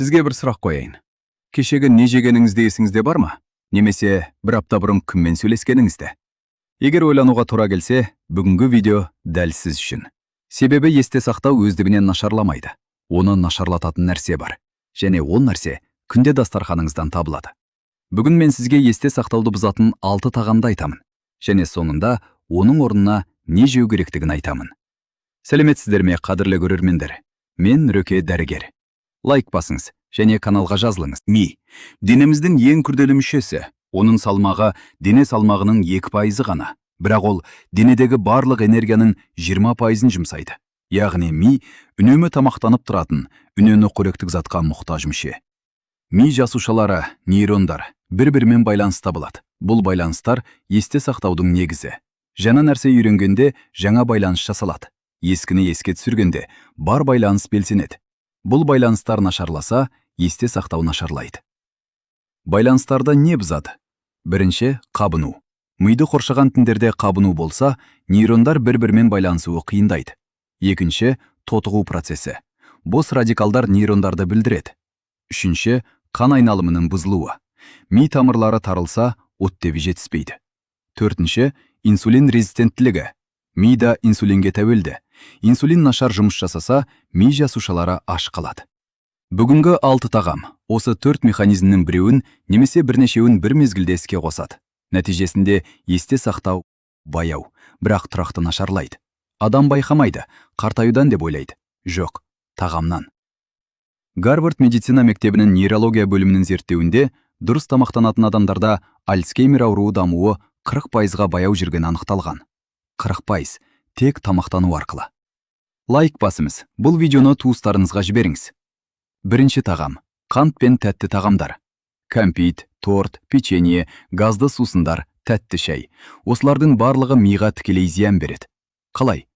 Сізге бір сұрақ қояйын. Кешегі не жегеніңізді есіңізде бар ма? Немесе бір апта бұрын кіммен сөйлескеніңізді? Егер ойлануға тура келсе, бүгінгі видео дәл сіз үшін. Себебі есте сақтау өздігінен нашарламайды. Оны нашарлататын нәрсе бар. Және ол нәрсе күнде дастарханыңыздан табылады. Бүгін мен сізге есте сақтауды бұзатын 6 тағамды айтамын. Және соңында оның орнына не жеу керектігін айтамын. Сәлеметсіздер ме, қадірлі көрермендер? Мен Рөке дәрігер. Лайк басыңыз және каналға жазылыңыз. Ми – денеміздің ең күрделі мүшесі. Оның салмағы дене салмағының 2% ғана. Бірақ ол денедегі барлық энергияның 20%-ын жұмсайды. Яғни ми үнемі тамақтанып тұратын, үнемі қоректік затқа мұқтаж мүше. Ми жасушалары, нейрондар бір-бірімен байланыста болады. Бұл байланыстар – есте сақтаудың негізі. Жаңа нәрсе үйренгенде жаңа байланыс жасалады. Ескіні еске түсіргенде бар байланыс белсенеді. Бұл байланыстар нашарласа, есте сақтау нашарлайды. Байланыстарды не бұзады? Бірінші, қабыну. Миды қоршаған тіндерде қабыну болса, нейрондар бір-бірімен байланысуы қиындайды. Екінші, тотығу процесі. Бос радикалдар нейрондарды бүлдіреді. Үшінші, қан айналымының бұзылуы. Ми тамырлары тарылса, оттегі жетіспейді. Төртінші, инсулин резистенттілігі. Ми да инсулинге тәуелді. Инсулин нашар жұмыс жасаса, ми жасушалары аш қалады. Бүгінгі алты тағам осы төрт механизмнің біреуін немесе бірнешеуін бір мезгілде іске қосады. Нәтижесінде есте сақтау баяу, бірақ тұрақты нашарлайды. Адам байқамайды, қартаюдан деп ойлайды. Жоқ, тағамнан. Гарвард медицина мектебінің нейрология бөлімінің зерттеуінде дұрыс тамақтанатын адамдарда Альцгеймер ауруы дамуы 40%-ға баяу жүргені анықталған. 40% тек тамақтану арқылы. Лайк басыңыз. Бұл видеоны туыстарыңызға жіберіңіз. Бірінші тағам: қант пен тәтті тағамдар. Кәмпит, торт, печенье, газды сусындар, тәтті шай. Осылардың барлығы миға тікелей зиян береді. Қалай?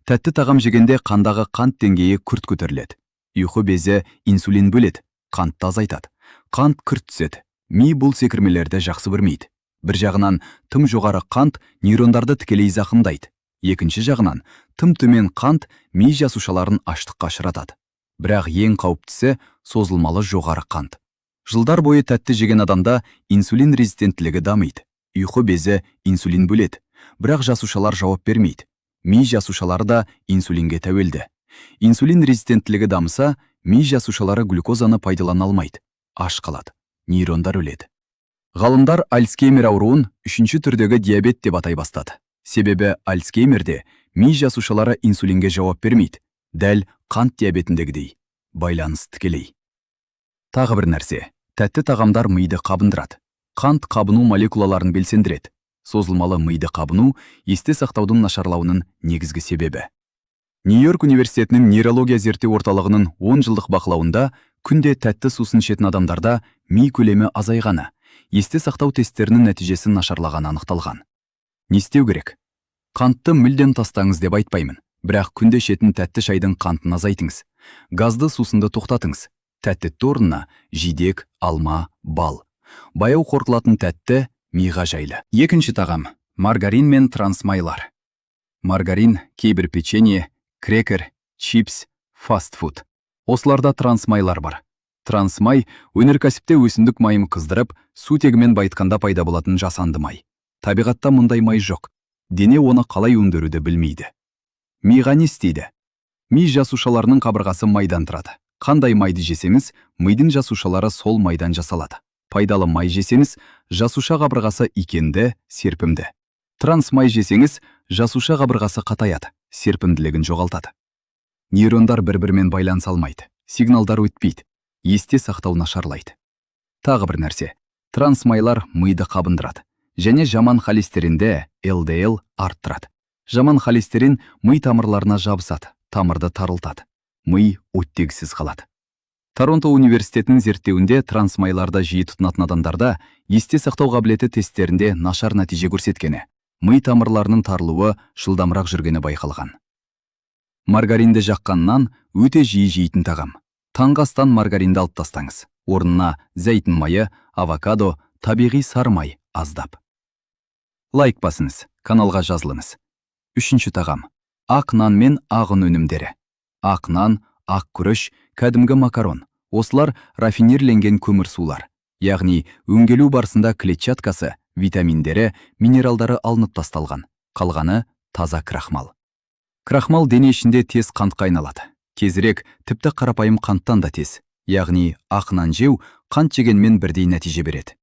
Тәтті тағам жегенде қандағы қант деңгейі күрт көтеріледі. Ұйқы безі инсулин бөледі, қантты азайтады. Қант күрт түседі. Ми бұл секірмелерді жақсы көрмейді. Бір жағынан, тым жоғары қант нейрондарды тікелей зақымдайды. Екінші жағынан, тым төмен қант ми жасушаларын аштыққа ұшыратады. Бірақ ең қауіптісі – созылмалы жоғары қант. Жылдар бойы тәтті жеген адамда инсулин резистенттілігі дамиды. Ұйқы безі инсулин бөледі, бірақ жасушалар жауап бермейді. Ми жасушалары да инсулинге тәуелді. Инсулин резистенттілігі дамыса, ми жасушалары глюкозаны пайдалана алмайды, аш қалады, нейрондар өледі. Ғалымдар Альцгеймер ауруын үшінші түрдегі диабет деп атай бастады. Себебі Альцгеймерде ми жасушалары инсулинге жауап бермейді, дәл қант диабетіндегідей. Байланыс тікелей. Тағы бір нәрсе: тәтті тағамдар миды қабындырады. Қант қабыну молекулаларын белсендіреді. Созылмалы миды қабыну – есте сақтаудың нашарлауының негізгі себебі. Нью-Йорк университетінің нейрология зерттеу орталығының 10 жылдық бақылауында күнде тәтті сусын ішетін адамдарда ми көлемі азайғаны, есте сақтау тесттерінің нәтижесі нашарлағаны анықталған. Не істеу керек? Қантты мүлдем тастаңыз деп айтпаймын, бірақ күнде ішетін тәтті шайдың қантын азайтыңыз. Газды сусынды тоқтатыңыз. Тәтті орнына жидек, алма, бал. Баяу қорытылатын тәтті миға жайлы. Екінші тағам: маргарин мен трансмайлар. Маргарин, кейбір печенье, крекер, чипс, фастфуд. Осыларда трансмайлар бар. Трансмай – өнеркәсіпте өсімдік майын қыздырып, сутегімен байытқанда пайда болатын жасанды май. Табиғатта мұндай май жоқ. Дене оны қалай өндіруді білмейді. Миға не істейді? Ми жасушаларының қабырғасы майдан тұрады. Қандай майды жесеңіз, мидың жасушалары сол майдан жасалады. Пайдалы май жесеңіз, жасуша қабырғасы икемді, серпімді. Трансмай жесеңіз, жасуша қабырғасы қатаяды, серпімділігін жоғалтады. Нейрондар бір-бірімен байланыса алмайды, сигналдар өтпейді, есте сақтау нашарлайды. Тағы бір нәрсе: трансмайлар миды қабындырады және жаман холестеринді, LDL, арттырады. Жаман холестерин ми тамырларына жабысады, тамырды тарылтады. Ми оттегісіз қалады. Торонто университетінің зерттеуінде трансмайларды жиі тұтынатын адамдарда есте сақтау қабілеті тесттерінде нашар нәтиже көрсеткені, ми тамырларының тарылуы жылдамырақ жүргені байқалған. Маргаринді жаққан нан – өте жиі жейтін тағам. Таңғы астан маргаринді алып тастаңыз. Орнына зәйтүн майы, авокадо, табиғи сары май аздап. Лайк басыңыз, каналға жазылыңыз. Үшінші тағам: ақ нан мен ақ ұн өнімдері. Ақ нан, ақ күріш, кәдімгі макарон. Осылар рафинирленген көмірсулар, яғни өңделу барысында клетчаткасы, витаминдері, минералдары алынып тасталған. Қалғаны таза крахмал. Крахмал дене ішінде тез қантқа айналады. Тезірек, тіпті қарапайым қанттан да тез. Яғни ақ нан жеу қант жегенмен бірдей нәтиже береді.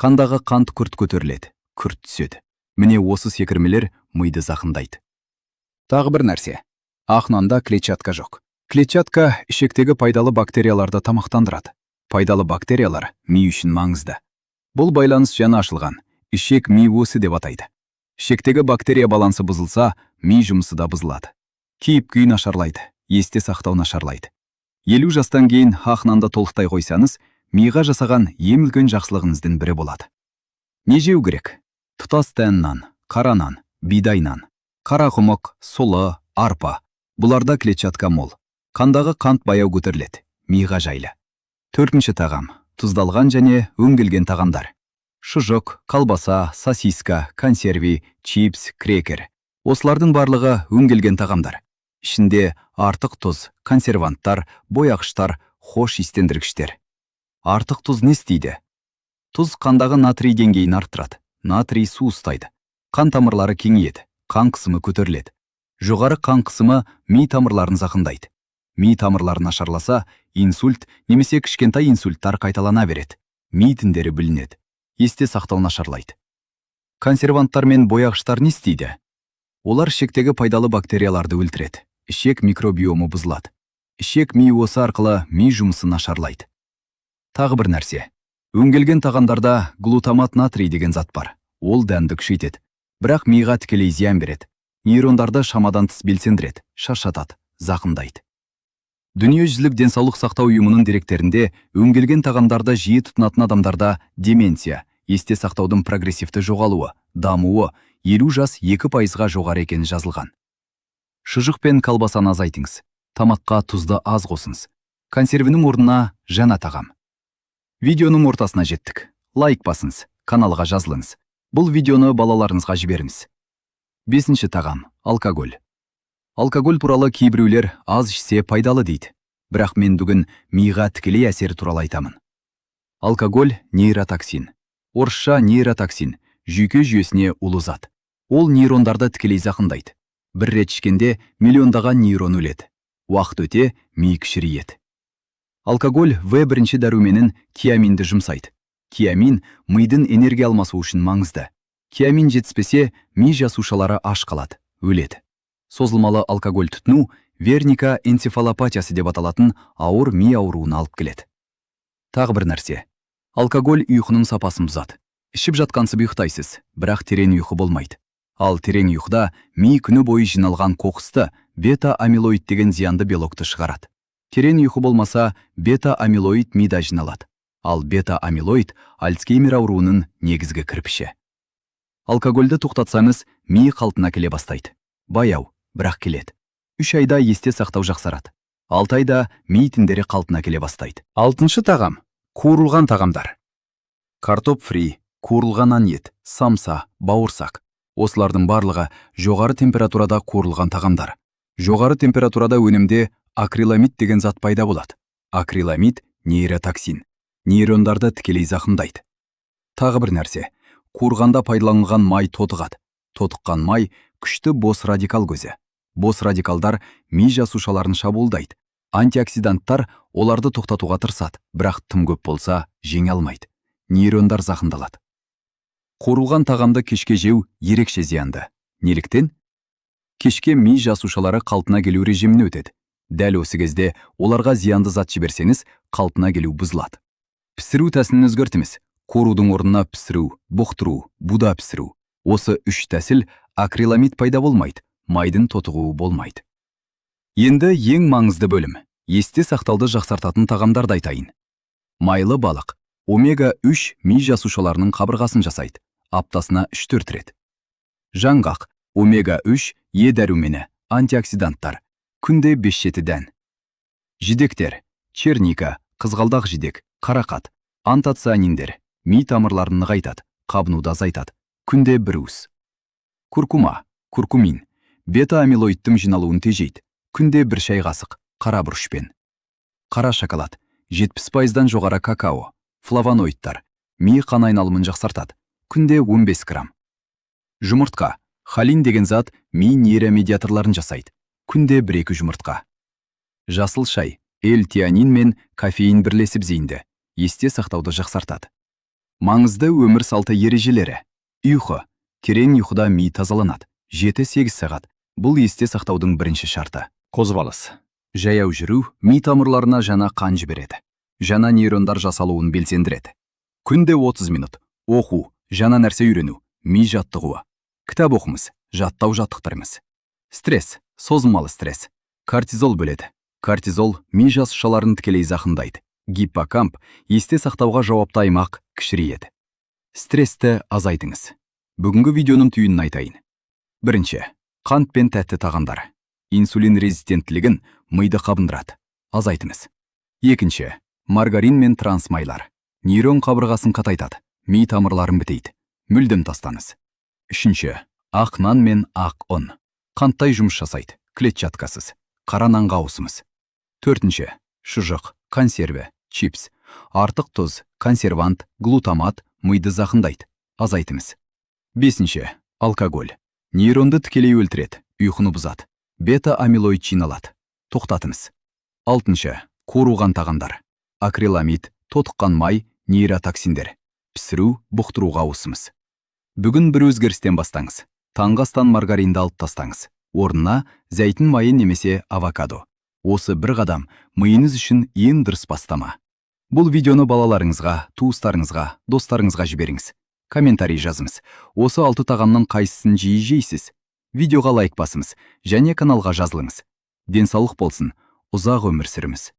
Қандағы қант күрт көтеріледі, күрт түседі. Міне, осы секірмелер миды зақымдайды. Тағы бір нәрсе. Ақ нанда клетчатка жоқ. Клетчатка ішектегі пайдалы бактерияларды тамақтандырады. Пайдалы бактериялар ми үшін маңызды. Бұл байланыс жаңа ашылған. Ішек ми осі деп атайды. Ішектегі бактерия балансы бұзылса, ми жұмысы да бұзылады. Кейіп күй нашарлайды, есте сақтау нашарлайды. 50 жастан кейін ақ нанды толықтай қойсаңыз, миға жасаған ең үлкен жақсылығыңыздың бірі болады. Не жеу керек? Тұтас дән нан, қара нан, бидай нан, қарақұмық, сұлы, арпа. Бұларда клетчатка мол. Қандағы қант баяу көтеріледі, миға жайлы. Төртінші тағам: тұздалған және өңделген тағамдар. Шұжық, колбаса, сосиска, консерві, чипс, крекер. Осылардың барлығы өңделген тағамдар. Ішінде артық тұз, консерванттар, бояғыштар, хош иістендіргіштер. Артық тұз не істейді? Тұз қандағы натрий деңгейін арттырады. Натрий су ұстайды. Қан тамырлары кеңейеді, қан қысымы көтеріледі. Жоғары қан қысымы ми тамырларын зақымдайды. Ми тамырлары нашарласа, инсульт немесе кішкентай инсульттар қайталана береді. Ми тіндері бүлінеді. Есте сақтау нашарлайды. Консерванттар мен бояғыштар не істейді? Олар ішектегі пайдалы бактерияларды өлтіреді. Ішек микробиомы бұзылады. Ішек ми осы арқылы ми жұмысы нашарлайды. Тағы бір нәрсе. Өңделген тағамдарда глутамат натрий деген зат бар. Ол дәмді күшейтеді. Бірақ миға тікелей зиян береді. Нейрондарды шамадан тыс белсендіреді, шаршатады, зақымдайды. Дүниежүзілік денсаулық сақтау ұйымының деректерінде өңделген тағамдарды жиі тұтынатын адамдарда деменция, есте сақтаудың прогрессивті жоғалуы, дамуы 50 жас 2%-ға жоғары екені жазылған. Шұжық пен колбасаны азайтыңыз. Тамаққа тұзды аз қосыңыз. Консервінің орнына жаңа тағам. Видеоның ортасына жеттік. Лайк басыңыз, каналға жазылыңыз. Бұл видеоны балаларыңызға жіберіңіз. Бесінші тағам: алкоголь. Алкоголь туралы кейбіреулер аз ішсе пайдалы дейді. Бірақ мен бүгін миға тікелей әсері туралы айтамын. Алкоголь нейротоксин. Орысша нейротоксин, жүйке жүйесіне улы зат. Ол нейрондарды тікелей зақымдайды. Бір рет ішкенде миллиондаған нейрон өледі. Уақыт өте ми кішірейеді. Алкоголь В бірінші дәруменін, тиаминді жұмсайды. Тиамин мидың энергия алмасуы үшін маңызды. Тиамин жетіспесе, ми жасушалары аш қалады, өледі. Созылмалы алкоголь тұтыну Верника энцефалопатиясы деп аталатын ауыр ми ауруына алып келеді. Тағы бір нәрсе. Алкоголь ұйқының сапасын бұзады. Ішіп жатқансып ұйықтайсыз, бірақ терең ұйқы болмайды. Ал терең ұйқыда ми күні бойы жиналған қоқысты, бета амилоид деген зиянды белокты шығарады. Терең ұйқы болмаса, бета амилоид мида жиналады. Ал бета амилоид Альцгеймер ауруының негізгі кірпіші. Алкогольді тоқтатсаңыз, ми қалпына келе бастайды. Баяу, бірақ келеді. 3 айда есте сақтау жақсарады. 6 айда ми тіндері қалпына келе бастайды. Алтыншы тағам: қуырылған тағамдар. Картоп фри, қуырылған нан, ет, самса, бауырсақ. Осылардың барлығы жоғары температурада қуырылған тағамдар. Жоғары температурада өнімде акриламид деген зат пайда болады. Акриламид нейротоксин. Нейрондарды тікелей зақымдайды. Тағы бір нәрсе. Қуырғанда пайдаланылған май тотығады. Тотыққан май күшті бос радикал көзі. Бос радикалдар ми жасушаларын шабуылдайды. Антиоксиданттар оларды тоқтатуға тырысады, бірақ тым көп болса, жеңе алмайды. Нейрондар зақымдалады. Қуырылған тағамды кешке жеу ерекше зиянды. Неліктен? Кешке ми жасушалары қалпына келу режиміне өтеді. Дәл осы кезде оларға зиянды зат жіберсеңіз, қалпына келу бұзылады. Пісіру тәсілін өзгертіңіз. Қуырудың орнына пісіру, бұқтыру, буда пісіру. Осы үш тәсіл: акриламид пайда болмайды, майдың тотығуы болмайды. Енді ең маңызды бөлім. Есте сақтауды жақсартатын тағамдарды айтайын. Майлы балық. Омега 3 ми жасушаларының қабырғасын жасайды. Аптасына 3-4 рет. Жаңғақ. Омега 3, Е дәрумені, антиоксиданттар. Күнде 5-7 дән. Жидектер. Черника, қызғалдақ жидек, қарақат. Антоцианиндер. Ми тамырларын нығайтады, қабынуды азайтады. Күнде бір уыс. Куркума, куркумин. Бета амилоидтың жиналуын тежейді. Күнде бір шай қасық, қара бұрышпен. Қара шоколад. 70%-дан жоғары какао, флавоноидтар, ми қан айналымын жақсартады. Күнде 15 грамм. Жұмыртқа. Холин деген зат ми нейромедиаторларын жасайды. Күнде 1-2 жұмыртқа. Жасыл шай, L-теанин мен кофеин бірлесіп зейінді, есте сақтауды жақсартады. Маңызды өмір салты ережелері. Ұйқы. Терең ұйқыда ми тазаланады. 7-8 сағат. Бұл есте сақтаудың бірінші шарты. Қозғалыс. Жаяу жүру ми тамырларына жаңа қан жібереді. Жаңа нейрондар жасалуын белсендіреді. Күнде 30 минут. Оқу, жаңа нәрсе үйрену, ми жаттығуы. Кітап оқыңыз, жаттау жаттықтырыңыз. Стресс, созылмалы стресс. Кортизол бөледі. Кортизол ми жасушаларын тікелей зақымдайды. Гиппокамп, есте сақтауға жауапты аймақ, кішірейеді. Стрессті азайтыңыз. Бүгінгі видеоның түйінін айтайын. Бірінші, қант пен тәтті тағамдар. Инсулин резистенттілігін, миды қабындырады. Азайтыңыз. Екінші, маргарин мен трансмайлар. Нейрон қабырғасын қатайтады, ми тамырларын бітейді. Мүлдем тастаңыз. Үшінші, ақ нан мен ақ ұн. Қанттай жұмыс жасайды, клетчаткасыз. Қара нанға ауысыңыз. Төртінші, шұжық, консерві, чипс. Артық тұз, консервант, глутамат миды зақымдайды. Азайтыңыз. Бесінші, алкоголь. Нейронды тікелей өлтіреді, ұйқыны бұзады. Бета амилоид жиналады. Тоқтатыңыз. Алтыншы, қуырылған тағамдар. Акриламид, тотыққан май, нейротоксиндер. Пісіру, бұқтыруға ауысыңыз. Бүгін бір өзгерістен бастаңыз. Таңғы астан маргаринді алып тастаңыз. Орнына зәйтүн майы немесе авокадо. Осы бір қадам миыңыз үшін ең дұрыс бастама. Бұл видеоны балаларыңызға, туыстарыңызға, достарыңызға жіберіңіз. Комментарий жазыңыз. Осы алты тағамның қайсысын жиі жейсіз? Видеоға лайк басыңыз және каналға жазылыңыз. Денсаулық болсын, ұзақ өмір сүріңіз.